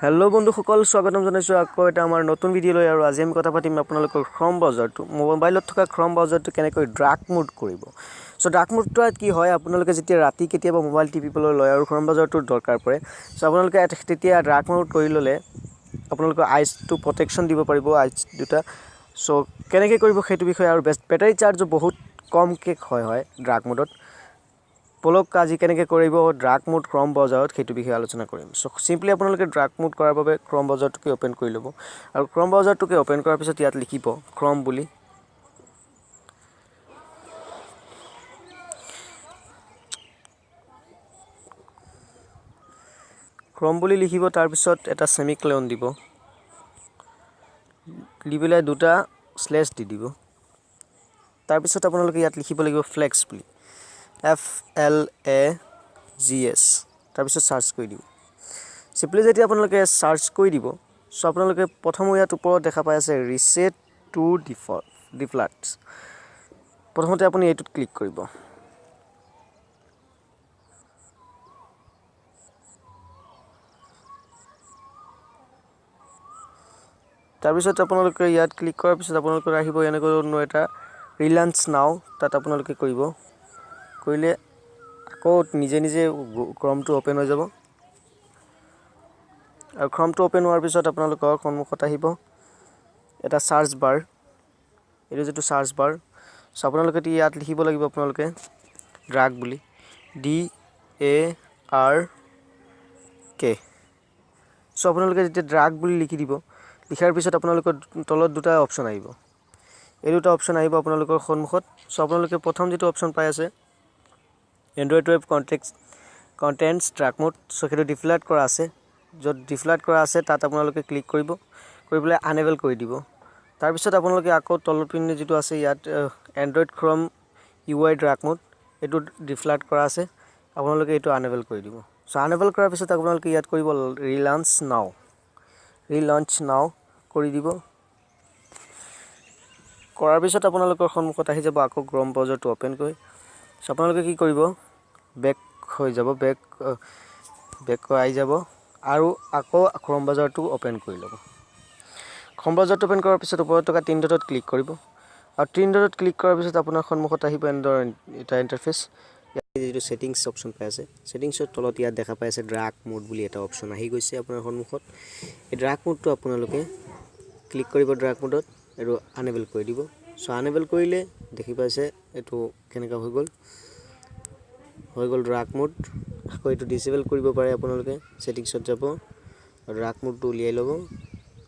Hello' বন্ধুসকল, স্বাগতম জনাইছোঁ আকৌ এটা আমাৰ নতুন ভিডিঅ' লৈ। আৰু আজি আমি কথা পাতিম আপোনালোকৰ ক্ৰম ব্ৰাউজাৰটো, মোবাইলত থকা ক্ৰম ব্ৰাউজাৰটো কেনেকৈ ডাৰ্ক মোড কৰিব। চ' ডাৰ্ক মোডটো কি হয়, আপোনালোকে যেতিয়া ৰাতি কেতিয়াবা মোবাইল টিপিবলৈ লয় আৰু ক্ৰম ব্ৰাউজাৰটোৰ দৰকাৰ পৰে, চ' আপোনালোকে তেতিয়া ডাৰ্ক মোড কৰি ল'লে আপোনালোকৰ আইজটো প্ৰটেকশ্যন দিব পাৰিব, আইজ দুটা। চ' কেনেকৈ কৰিব সেইটো বিষয়ে, আৰু বেটাৰী চাৰ্জো বহুত কমকৈ ক্ষয় হয় ডাৰ্ক মোডত। বলক আজি কেনেকৈ কৰিব ডাৰ্ক মোড ক্ৰম ব্ৰাউজাৰত সেইটো বিষয়ে আলোচনা কৰিম। চ' চিম্পলি আপোনালোকে ডাৰ্ক মোড কৰাৰ বাবে ক্ৰম ব্ৰাউজাৰটোকে অ'পেন কৰি ল'ব, আৰু ক্ৰম ব্ৰাউজাৰটোকে অ'পেন কৰাৰ পিছত ইয়াত লিখিব ক্ৰম বুলি। ক্ৰম বুলি লিখিব, তাৰপিছত এটা ছেমিকলন দিব, দি পেলাই দুটা শ্লেছ দি দিব। তাৰপিছত আপোনালোকে ইয়াত লিখিব লাগিব ফ্লেক্স বুলি, FLAGS। তাৰপিছত চাৰ্চ কৰি দিব। চিম্পলি যেতিয়া আপোনালোকে চাৰ্চ কৰি দিব, চ' আপোনালোকে প্ৰথম ইয়াত ওপৰত দেখা পাই আছে ৰিছেট টু ডিফল্ট। প্ৰথমতে আপুনি এইটোত ক্লিক কৰিব। তাৰপিছত আপোনালোকে ইয়াত ক্লিক কৰাৰ পিছত আপোনালোকৰ আহিব এনেকৈ ধৰণৰ এটা ৰিলান্স নাও, তাত আপোনালোকে কৰিব। কৰিলে আকৌ নিজে নিজে ক্ৰমটো অ'পেন হৈ যাব। আৰু ক্ৰমটো অ'পেন হোৱাৰ পিছত আপোনালোকৰ সন্মুখত আহিব এটা চাৰ্চ বাৰ, এইটো যিটো চাৰ্চ বাৰ। চ' আপোনালোকে ইয়াত লিখিব লাগিব আপোনালোকে ড্ৰাগ বুলি, DARK। চ' আপোনালোকে যেতিয়া ড্ৰাগ বুলি লিখি দিব, লিখাৰ পিছত আপোনালোকৰ তলত দুটা অপশ্যন আহিব, এই দুটা অপশ্যন আহিব আপোনালোকৰ সন্মুখত। চ' আপোনালোকে প্ৰথম যিটো অপশ্যন পাই আছে Android web contents dark mode, so সেইটো ডিফল্ট কৰা আছে, য'ত ডিফল্ট কৰা আছে তাত আপোনালোকে ক্লিক কৰিব, কৰি পেলাই আনেবল কৰি দিব। তাৰপিছত আপোনালোকে আকৌ তলৰ পিনে যিটো আছে ইয়াত Android Chrome UI dark mode, এইটো ডিফল্ট কৰা আছে, আপোনালোকে এইটো আনেবল কৰি দিব। চ' আনেবল কৰাৰ পিছত আপোনালোকে ইয়াত কৰিব ৰিলঞ্চ নাও কৰি দিব। কৰাৰ পিছত আপোনালোকৰ সন্মুখত আহি যাব আকৌ ক্ৰম ব্ৰাউজাৰটো অ'পেন কৰি। চ' আপোনালোকে কি কৰিব, বেক হৈ যাব, বেক আহি যাব আৰু আকৌ ক্ৰম ব্ৰাউজাৰটো অ'পেন কৰি ল'ব। ক্ৰম ব্ৰাউজাৰটো অ'পেন কৰাৰ পিছত ওপৰত থকা তিনি ডটত ক্লিক কৰিব, আৰু তিনি ডটত ক্লিক কৰাৰ পিছত আপোনাৰ সন্মুখত আহিব এনেদৰে এটা ইণ্টাৰফেচ। ইয়াত যিটো ছেটিংছ অপশ্যন পাই আছে, ছেটিংছৰ তলত ইয়াত দেখা পাই আছে ডাৰ্ক মোড বুলি এটা অপশ্যন আহি গৈছে আপোনাৰ সন্মুখত। এই ডাৰ্ক মোডটো আপোনালোকে ক্লিক কৰিব, ডাৰ্ক মোডত এইটো আনেবল কৰি দিব। চ' আনেবল কৰিলে দেখি পাইছে এইটো কেনেকুৱা হৈ গ'ল, হৈ গ'ল ডাৰ্ক মোড। আকৌ এইটো ডিচেবল কৰিব পাৰে আপোনালোকে, ছেটিংছত যাব আৰু ডাৰ্ক মোডটো উলিয়াই ল'ব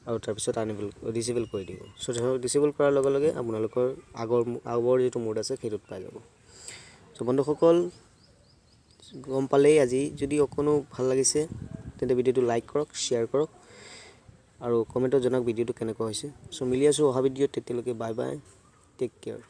আৰু তাৰপিছত আনেবল ডিচেবল কৰি দিব। চ' ডিচেবল কৰাৰ লগে লগে আপোনালোকৰ আগৰ যিটো মোড আছে সেইটোত পাই যাব। চ' বন্ধুসকল, গম পালেই আজি যদি অকণো ভাল লাগিছে তেন্তে ভিডিঅ'টো লাইক কৰক, শ্বেয়াৰ কৰক আৰু কমেণ্টত জনাওক ভিডিঅ'টো কেনেকুৱা হৈছে। চ' মিলি আছোঁ অহা ভিডিঅ'ত, তেতিয়ালৈকে বাই বাই, টেক কেয়াৰ।